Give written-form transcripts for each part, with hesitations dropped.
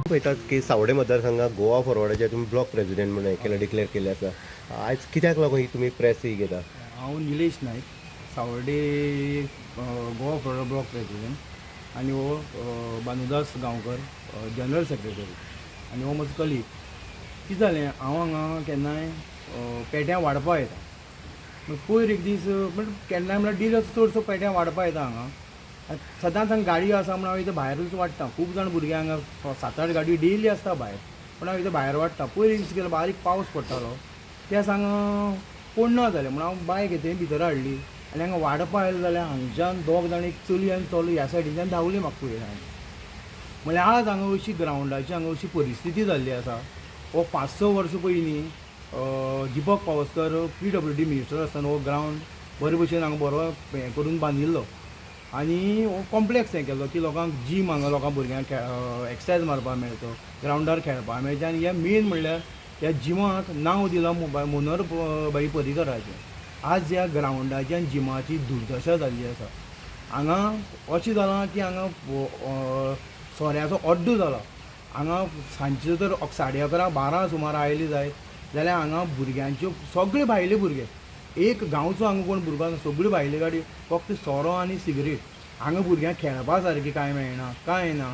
पळयतात की सावडे मतदारसंघात गोवा फॉरवर्डाचे तुमी ब्लॉक प्रेसिडेंट म्हणून केला डिक्लेअर केल्ले आसा. आयज कित्याक लागून ही तुमी प्रेस ही घेता? हांव निलेश नायक, सावर्डे गोवा फॉरवर्ड ब्लॉक प्रेसिडेंट आनी हो भानुदास गांवकर, जनरल सेक्रेटरी, आनी हो म्हजो कलीग. कितें जालें, हांव हांगा केन्नाय पेट्यां वाडपा येता. पयर एक दीस, म्हण केन्नाय म्हळ्यार डेली चडसो पेट्यां वाडपा येता हांगा. आनी सदांच हांगा गाडयो आसा म्हूण हांव इथं भायरूच वाडटा. खूब जाण भुरगे हांगा, सात आठ गाडयो डेली आसता भायर, पूण हांव इथं भायर वाडटा. पयर एक दीस गेलो, बारीक पावस पडटालो त्या हांगा, कोण ना जालें म्हूण हांव बायक येते भितर हाडली आनी हांगा वाडपा आयलो जाल्यार हांगच्यान दोग जाण, एक चली आनी चलो, ह्या सायडीच्यान धांवली म्हाका पळयलें हांवें. म्हणल्यार आज हांगा अशी ग्रावंडाची हांगा अशी परिस्थिती जाल्ली आसा. हो 5-6 वर्सां पयलीं दिपक पावसकर PWD minister आसतना हो ग्रावंड बरे भशेन हांगा बरो हें करून बांदिल्लो आनी हो कॉम्प्लेक्स हें केल्लो की लोकांक जीम हांगा लोकांक भुरग्यांक एक्सरसायज मारपाक मेळचो, ग्रावंडार खेळपाक मेळचें. आनी हें मेन म्हणल्यार ह्या जिमाक नांव दिलां मनोहर भाई पर्रीकराचें. आज ह्या ग्रावंडाची आनी जिमाची दुर्दशा जाल्ली आसा. हांगा अशें जालां की हांगा सोऱ्याचो अड्डो जाला. हांगा सांजचे जर 11:30 12 सुमार आयले जायत जाल्यार हांगा भुरग्यांच्यो सगळे भायले भुरगे, एक गांवचो हांगा कोण भुरगो ना, सगळी भायली गाडी, फक्त सोरो आनी सिगरेट. हांगा भुरग्यांक खेळपा सारकें कांय मेळना, कांय ना.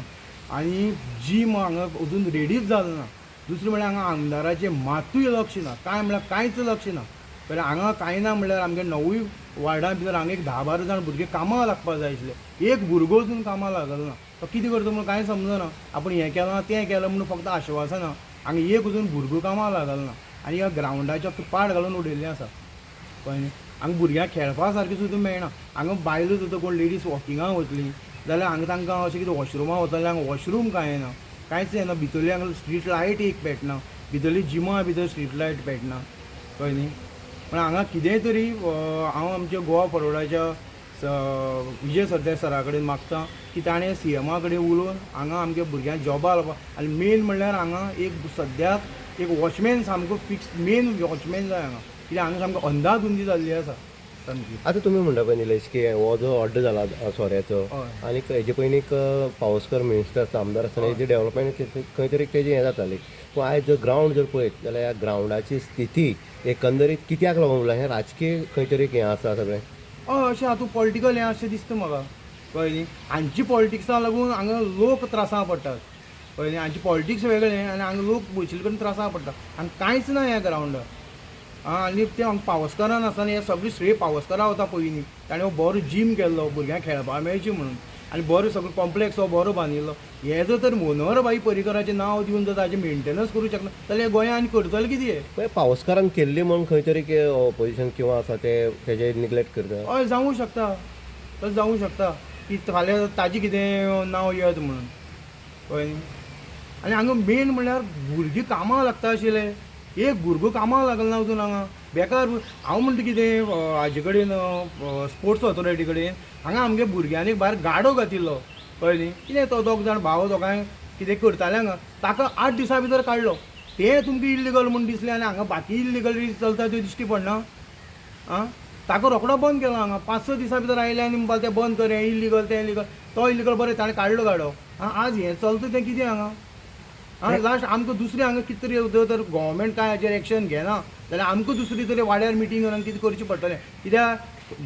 आनी जीम हांगा अजून रेडीच जालें ना. दुसरें म्हणल्यार हांगा आमदाराचें मातूय लक्ष ना, कांय म्हणल्यार कांयच लक्ष ना. पण हांगा कांय ना म्हणल्यार आमगे 9 वार्डां भितर हांगा एक 10-12 जाण भुरगे कामाक लागपाक जाय आशिल्ले, एक भुरगो अजून कामाक लागलो ना. तो कितें करता म्हणून कांय समजना. आपूण हें केलां तें केलां म्हणून फक्त आश्वासनां, हांगा एक अजून भुरगो कामाक लागलो ना. आनी ह्या ग्रावंडाचें फक्त पाड घालून उडयल्लें आसा, कळ्ळें न्ही. हांगा भुरग्यांक खेळपा सारकें सुद्दां मेळना. हांगा बायलो सुद्दां कोण लेडीज वॉकिंगाक वतलीं जाल्यार हांगा तांकां अशें कितें वॉशरुमा वतलें, हांगा वॉशरूम कांय ना, कांयच येना. भितरली हांगा स्ट्रीट लायट एक पेटना, भितरली जिमा भितर स्ट्रीट लायट पेटना, कळ्ळें न्ही. पण हांगा कितेंय तरी हांव आमच्या गोवा फॉरवर्डाच्या विजय सरदेसाय सरा कडेन मागता की ताणें CMA कडेन उलोवन हांगा आमच्या भुरग्यांक जॉबां घालपाक. आनी मेन म्हणल्यार हांगा एक सद्याक एक वॉचमॅन सामको फिक्स मेन वॉचमॅन जाय हांगा, कित्याक हांगा सामको अंदाधुंदी जाल्ली आसा सामकी. आतां तुमी म्हणटा पळय निलेश की हो जो अड्डो जाला सोऱ्याचो, आनी हेजे पयलीं एक पावसकर मिनिस्टर आसता, आमदार आसतना हेजी डेवलपमेंट खंय तरी तेजी हें जाताली. पूण आयज जर ग्रावंड जर पळयत जाल्यार ह्या ग्रावंडाची स्थिती एकंदरीत कित्याक लागून उरला? हें राजकीय खंय तरी हें आसा सगळें. हय, अशें हातूंत पॉलिटिकल हें अशें दिसता म्हाका, कळ्ळें न्ही. हांची पॉलिटिक्सां लागून हांगा लोक त्रासां पडटात, कळ्ळें न्ही. हांची पॉलिटिक्स वेगळें आनी हांगा लोक बशिल्ले कडेन त्रासां पडटा. हांगा कांयच ना ह्या ग्रावंडार. आनी तें हांगा पावसकारान आसतना हें सगळें श्रेय पावसकारा वता. पयलीं ताणें हो बरो जीम केल्लो भुरग्यांक खेळपाक मेळचें म्हणून आनी बरो सगळो कॉम्प्लेक्स हो बरो बांदिल्लो. हें जर तर मनोहर भाई पर्रीकराचें नांव दिवन जर ताजें मेंटेनन्स करूं शकना जाल्यार गोंयांत करतलें कितें? पळय, पावसकारान केल्ली म्हणून खंय तरी ऑपोजिशन किंवा आसा ते तेजे निग्लेक्ट करता. हय, जावूं शकता, तशें जावूं शकता की फाल्यां ताजें कितें नांव येत म्हणून, कळ्ळें न्ही. आनी हांगा मेन म्हणल्यार भुरगीं कामाक लागता आशिल्ले, एक भुरगो कामाक लागलो ना अजून हांगा बेकार. हांव म्हणटा कितें, हाजे कडेन, स्पोर्ट्स ऑथॉरिटी कडेन, हांगा आमगे भुरग्यांनी भायर गाडो घातिल्लो, कळ्ळें न्ही. कितें तो दोग जाण भाव दोगांय कितें करताले हांगा, ताका 8 दिसां भितर काडलो. तें तुमकां इल्लिगल म्हूण दिसलें आनी हांगा बाकी इल्लिगल चलता त्यो दिश्टी पडना. आं, ताका रोकडो बंद केलो हांगा. 5-6 दिसां भितर आयले आनी म्हणपाक तें बंद कर, हें इल्लिगल तें इल्लिगल. तो इल्लिगल बरें ताणें काडलो गाडो. आं, आज हें चलता तें कितें हांगा? आं, लास्ट आमकां दुसरें हांगा कितें तरी जर तर गव्हर्मेंट कांय हाजेर एक्शन घेना जाल्यार आमकां दुसरी तरी वाड्यार मिटींग करून कितें करचें पडटलें. कित्याक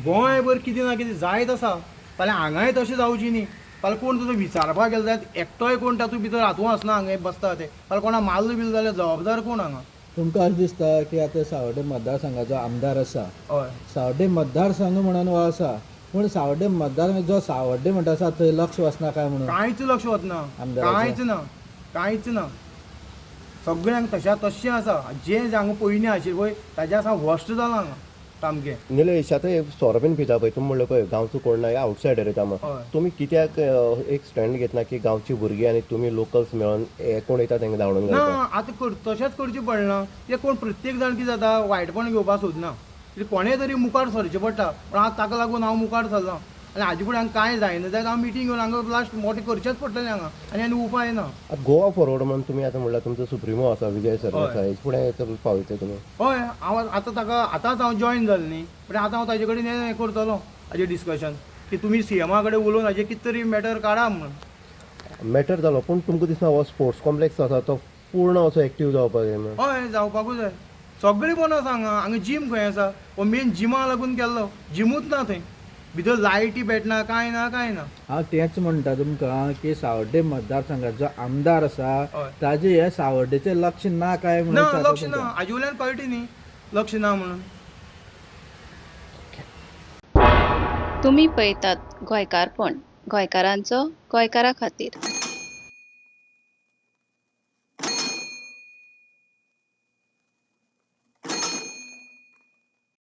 गोंयभर कितें ना कितें जायत आसा, फाल्यां हांगाय तशें जावचें न्ही. फाल्यां कोण तुजो विचारपाक गेलो जाल्यार एकटोय कोण तातूंत भितर हातूंत आसना. हांगा बसता ते फाल्यां कोणा मारलो बील जाल्यार जबाबदार कोण हांगा? तुमकां अशें दिसता की आतां सावर्डे मतदारसंघाचो आमदार आसा, हय, सावर्डे मतदारसंघ म्हणून हो आसा, पूण सावर्डे मतदार जो सावर्डे म्हणटा आसा थंय लक्ष वचना काय म्हणून? कांयच लक्ष वचना, कांयच ना, कांयच ना. सगळ्यांक तशा तशें आसा. जें हांगा पयलीं आशिल्लें पळय ताज्या आसा वर्स्ट जालां हांगा सामकें. निलेश, आतां हे सोरो बीन पिता पळय, तुमी म्हणलें पळय गांवचो कोण ना, आवटसायडर येता म्हण, तुमी कित्याक एक स्टँड घेतना की गांवची भुरगीं आनी तुमी लोकल्स मेळोन हे कोण येता तांकां धांवडून ना? आतां तशेंच करचें पडना. तें कोण प्रत्येक जाण कितें जाता, वायटपण घेवपाक सोदना, कित्याक कोणें तरी मुखार सरचें पडटा. पूण आतां ताका लागून हांव मुखार सरलां आनी हाजे फुडें हांगा कांय जायना जाल्यार हांव मिटींग घेवन हांगा लास्ट मोटें करचेंच पडटलें हांगा आनी आनी उपाय ना. आतां गोवा फॉरवर्ड म्हणून तुमी आतां म्हणल्यार तुमचो सुप्रिमो आसा विजय सरदेसाय, हेजे फुडें पावयतले तुमी? हय, हांव आतां ताका आतांच हांव जॉयन जालें न्ही, पूण आतां हांव ताजे कडेन हें करतलो हाजें डिस्कशन की तुमी CMA कडेन उलोवन हाजें कितें तरी मॅटर काडा म्हणून. मॅटर जालो पूण तुमकां दिसना हो स्पोर्ट्स कॉम्प्लेक्स आसा तो पूर्ण असो एक्टीव जावपाक जाय म्हणून? हय, जावपाकूच जाय. सगळें बंद आसा हांगा. हांगा जीम खंय आसा? हो मेन जिमा लागून केल्लो, जिमूच ना थंय. भितर लायटी पेटना, कांय ना, कांय ना. हांव तेंच म्हणटा तुमकां की सावर्डे मतदारसंघाचो जो आमदार आसा ताजे हे सावर्डेचें लक्ष ना काय म्हणून ना, विचारता लक्ष ना. तुमकां. हाजे वयल्यान कळटा न्ही लक्ष ना म्हणून. तुमी पळयतात गोंयकारपण, गोंयकारांचो गोंयकारा खातीर.